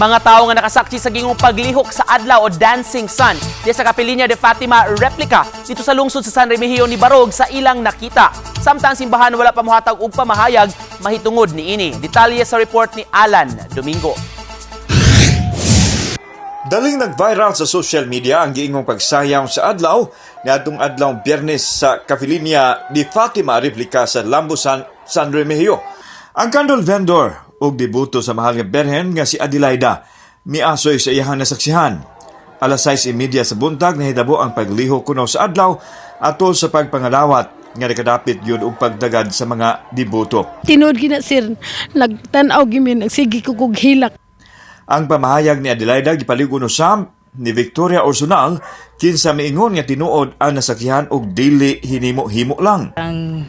Mga tao nga nakasaksi sa giingong paglihok sa adlaw o dancing sun diya sa Kapilinya de Fatima replica dito sa lungsod sa San Remigio nibarog sa ilang nakita. Samtang ang simbahan wala pa mohatag og pamahayag mahitungod niini. Detalye sa report ni Alan Domingo. Daling nag-viral sa social media ang giingong pagsayaw sa adlaw niadtong adlaw Biyernes sa Kapilinya di Fatima replica sa Lambusan, San Remigio. Ang candle vendor ug deboto sa Mahal nga Berhen nga si Adelaida miasoy sa iyahang nasaksihan. Alas 6:30 sa buntag nahitabo ang paglihok kuno sa adlaw atol sa pagpangalawat nga nakadapit gyud og pagdagad sa mga deboto. Tinuod gina, sir, nagtan-aw gyud mi, nagsige ko kog hilak. Ang pamahayag ni Adelaida gipaligon usab ni Victoria Orsonal, kinsa miingon nga tinuod ang nasaksihan og dili hinimo-himo lang. Ang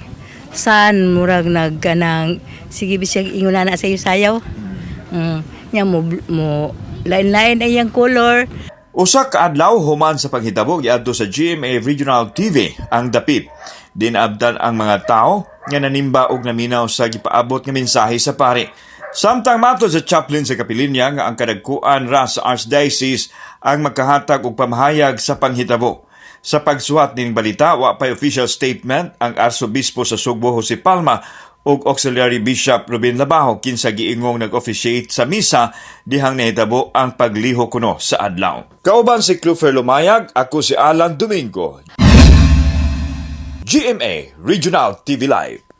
sun murag nag kanang sige bisag ingon na sa sayaw. Nya mo mo lain-lain ay ang color. Usa ka adlaw human sa panghitabo, giadto sa GMA Regional TV ang dapit. Dinabdan ang mga tao nga nanimba og naminaw sa gipaabot nga mensahe sa pari. Samtang matod sa chaplain sa kapilinya nga ang kadagkuan ra sa Archdiocese ang makahatag og pamahayag sa panghitabo. Sa pagsuwat ning balita, wa pay official statement ang Arsobispo sa Sugbo Jose Palma ug Auxiliary Bishop Ruben Labajo, kinsa giingong nag-officiate sa misa dihang nahitabo ang paglihok kuno sa adlaw. Kauban si Clufer Lumayag, ako si Alan Domingo. GMA Regional TV Live.